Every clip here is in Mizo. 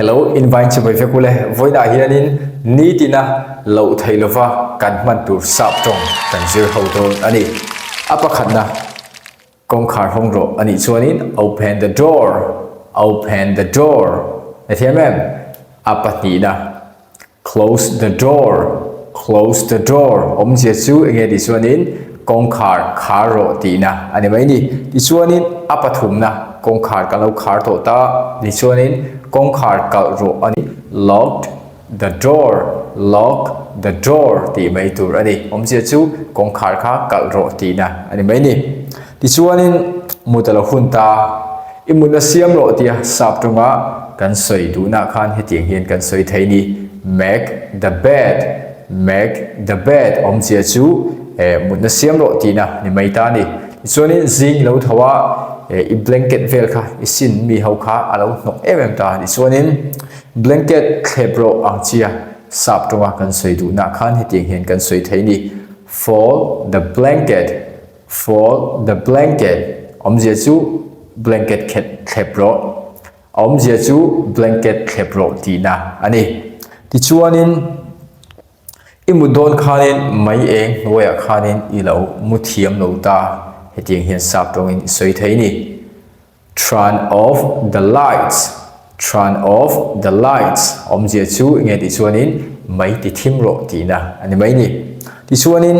Hello, invine chibai vek ule. Vawiinah hianin nitina loh theih lova kan hman tur sap tawng kan zir ho dawn a ni. A pakhatna, kawngkhar hawng rawh a nih chuanin open the door, open the door. A thiam em? A pahnihna, Close the door, close the door awmzia chu enge tih chuanin kawngkhar khar rawh tihna a ni mai ni. Tichuanin a pathumna kawngkhar kan lo khar tawh ta tichuanin kawngkhar kalh rawh a ni. Lock the door, lock the door tih mai tur a ni. Awmzia chu kawngkhar kha kalh rawh tihna a ni mai ni. Tichuanin mut a lo hun ta. I mutna siam rawh tia sap tawnga kan sawi duhnah khan hetiang hian kan sawi thei ni, Make the bed, make the bed awmzia chu eh mutna siam rawh tihna ni mai ta a ni. Tichuanin zing i lo tho a, eh i blanket vel kha i sin mi ho kha a lo hnawk em em ta. Tichuanin blanket thlep rawh ang chia sap tawnga kan sawi duhnah khan hetiang hian kan sawi thei ni, Fold the blanket. Fold the blanket awmzia chu blanket khet thlep rawh, a awmzia chu blanket thlep rawh tihna a ni. Tichuanin i mut dawn khanin mai eng hnuaiah khanin i lo mu thiam lo ta, hetiang hian sap tawngin i sawi thei ni. Turn off the lights, turn off the lights awmzia chu enge tih chuanin mai ti thim rawh tihna a ni mai ni. Tichuanin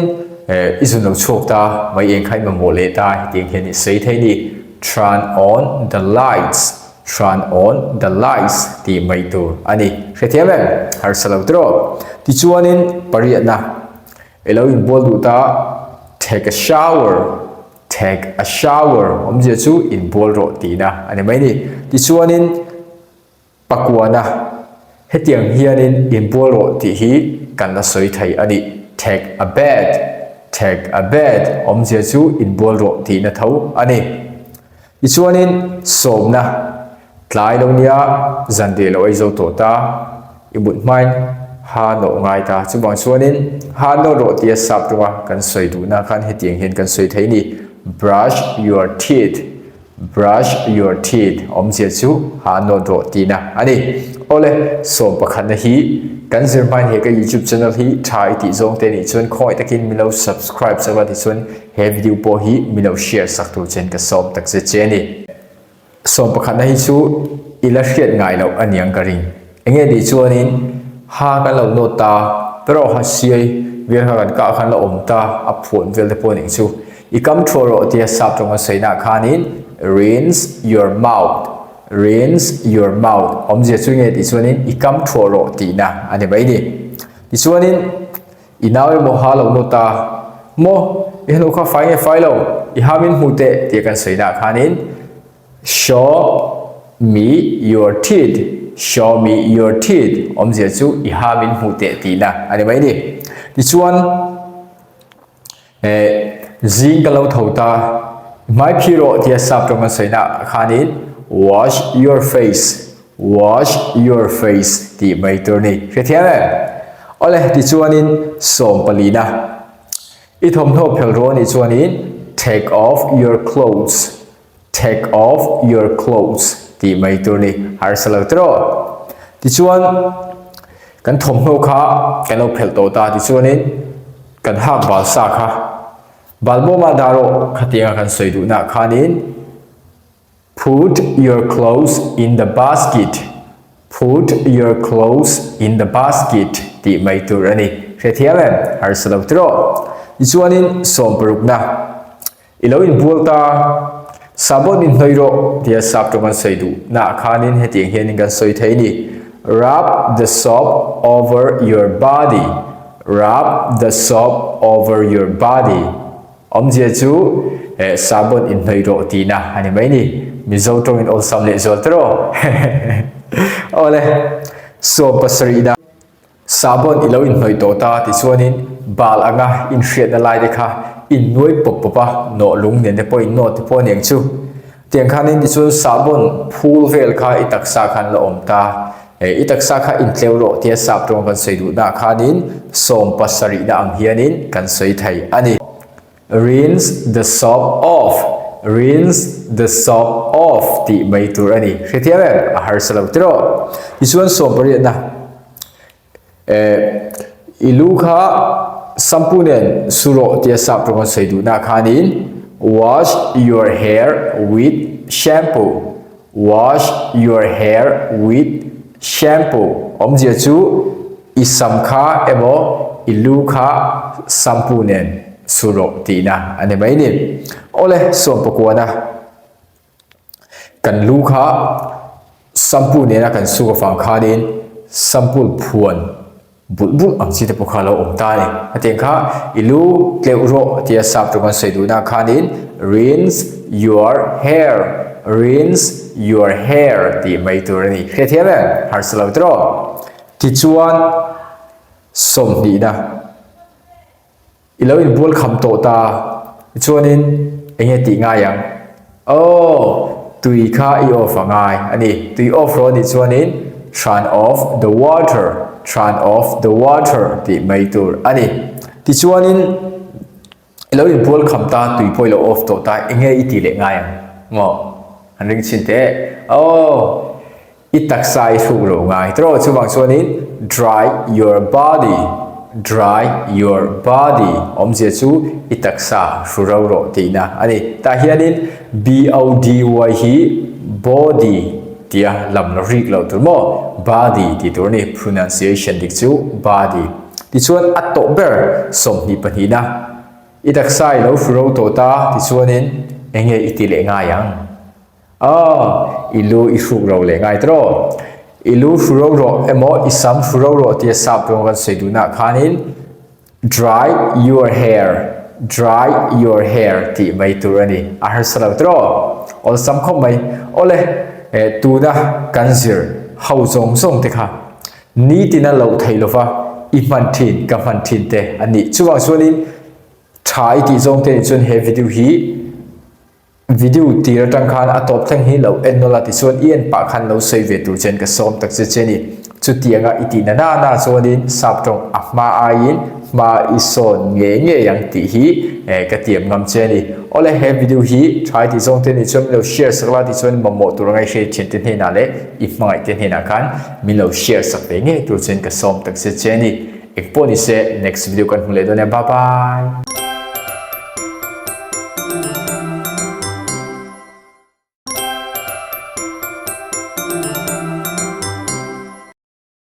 eh i zun lo chhuak ta, mai eng kha i mamawh leh ta hetiang hian i sawi thei ni. Turn on the lights, turn on the lights tih mai tur a ni. Hrethiam em? Harsa lo tiraw? Tichuanin pariatna i lo inbual duh ta, take a shower. Take a shower awmzia chu inbual rawh tihna a ni mai ni. Tichuanin pakuana hetiang hianin inbual rawh tih hi kan la sawi thei a ni. Take a bath, take a bath awmzia chu inbual rawh tihna tho a ni. Tichuanin sawmna Tlai lo nia zan rih lo ei zo tawh ta, i mut hmain ha nawh ngai ta. Chuvang chuanin ha nawh rawh tia sap tunga kan sawi duhna khan hetiang hian kan sawi thei ni, Brush your teeth, brush your teeth awmzia chu ha nawt rawh tihna a ni. Awle, sawm pakhatna hi kan zir hmain he ka YouTube channel hi tha i tih zawng te nih chuan khawngaih takin min lo subscribe sak la tichuan he video pawh hi min lo share sak tur chen ka sawm takzet che a ni. Sawm pakhatna hi chu i la hriat ngai loh a niang ka ring. Enge tih chuanin ha kan lo nawt ta, pero ha siai vel kha kan kah khan la awm ta, a phuan vel te pawh ning chu. I kam thuah rawh tia sap tawng an sawi khanin rinse your mouth, rinse your mouth awmzia chu enge tih chuanin i kam thuah rawh tihna a ni mai ni. Tichuanin I nau emaw ha lo nawt a, Maw, i hnu kha fai nge fai lo, i ha min hmu teh tia kan sawi naah khanin Show me your teeth, show me your teeth awmzia chu i ha min hmu teh tihna a ni mai ni. Tichuan, eh, zing ka lo tho ta, i hmai phi rawh tia sap tawng kan sawi naah khanin Wash your face, Wash your face tih mai tur ni. Hrethiam em? Awle, tichuanin sawm palina i thawmhnaw phel rawh anih chuanin take off your clothes, take off your clothes tih mai tur ni. Harsa lo tiraw? Tichuan kan thawmhnaw kha kan lo phelh tawh ta tichuanin kan hak bal sa kha balbawmah dah rawh khatianga kan sawi duhnaah khanin Put your clothes in the basket, Put your clothes in the basket tih mai tur a ni. Hrethiam em? Harsa lo tiraw? Tichuanin sawmparukna, I lo inbual ta, sabon inhnawih rawh tia sap tawng an sawi duh naah khanin hetiang hianin kan sawi thei a ni, Rub the soap over your body, Rub the soap over your body. Awmzia chu eh sabon inhnawih rawh tihna a ni mai ni. Mizo tawngin awlsam leh zual ta rawh. Awle, sawm pasarihna sabon i lo inhnawih tawh ta tichuanin bal anga inhriatna lai te kha innuai pawp pawp a, nawh lung nen te pawh innawh te pawh a niang chu. Tiang khanin tichuan sabon phul vel kha i taksa khan la awm ta. Eh i taksa kha intleu rawh tia sap tawng kan sawi duhnaah khanin sawm pasarihna ang hianin kan sawi thei a ni. Rinse the soap off, rinse the soap off tih. tih mai tur a ni. Hrethiam em? A harsa lo tiraw? Tichuan sawmpariatna eh i lu kha shampoo nen su rawh tia sap tawng an sawi duhna khanin wash your hair with shampoo, wash your hair with shampoo awmzia chu i sam kha emaw i lu kha shampoo nen su rawh tihna a ni mai ni. Awle sawmpakuana. Kan lu kha shampoo nena kan suk avang khanin shampoo phuan bulh bulh ang chi te pawh kha a lo awm ta a ni. Hetiang kha i lu tleuh rawh tia sap tawng kan sawi duhna khanin rinse your hair, rinse your hair tih mai tur a ni. Hrethiam em? Harsa lo tiraw? Tichuan sawmhnihna. I lo inbual kham tawh ta chuanin eng nge tih ngai ang? Aw, tui kha i off a ngai a ni. Tui off rawh a nih chuanin turn off the water, turn off the water tih mai tur a ni. Tichuanin i lo inbual kham ta, tui pawh i lo off tawh ta, eng nge i tih leh ngai ang? Maw? Han ring chhin teh. Aw. I taksa i hruk lo ngai tawh chuvang chuanin dry your body, dry your body awmzia chu i taksa hru ro rawh tihna a ni. Tah hianin B-O-D-Y hi body tia lam lo rik loh tur maw body tih tur a ni, pronunciation dik chu body. Tichuan a tawh ber 22 pahnihna i taksa i lo hru ro tawh ta tichuanin eng nge i ti leh ngai ang? Aw, i lu i hruk ro leh ngai tawh. I lu hru ro rawh emaw i sam hru ro rawh tia sap rawng kan sawi duhnaah khanin dry your hair, dry your hair tih mai tur a ni. A harsa lo tawh. Awlsam khawp mai. Awle, eh tuna kan zir ho zawng zawng te kha nitina loh theih lova i hman thin ka hman thin te a nih. Chuvang chuanin tha i tih zawng te nih chuan he video hi Video tir atang khan a tawp thleng hi lo en nawlh a tichuan i en pah khan lo sawi ve tur chen ka sawm tak che che ni. Chutianga i tih na na na chuanin sap tawng a hma aiin hma i sawn ngei ngei ang tih hi ka tiam ngam che a ni. Awle he video hi tha i tih zawng te nih chuan min lo share sak la tichuan mamawh tur anga i hriat thian te hnenah leh i hmangaih te hnenah khan min lo share sak ve ngei tur chen ka sawm tak che che a ni. Engpawh nise next video kan hmu leh dawn e bye bye.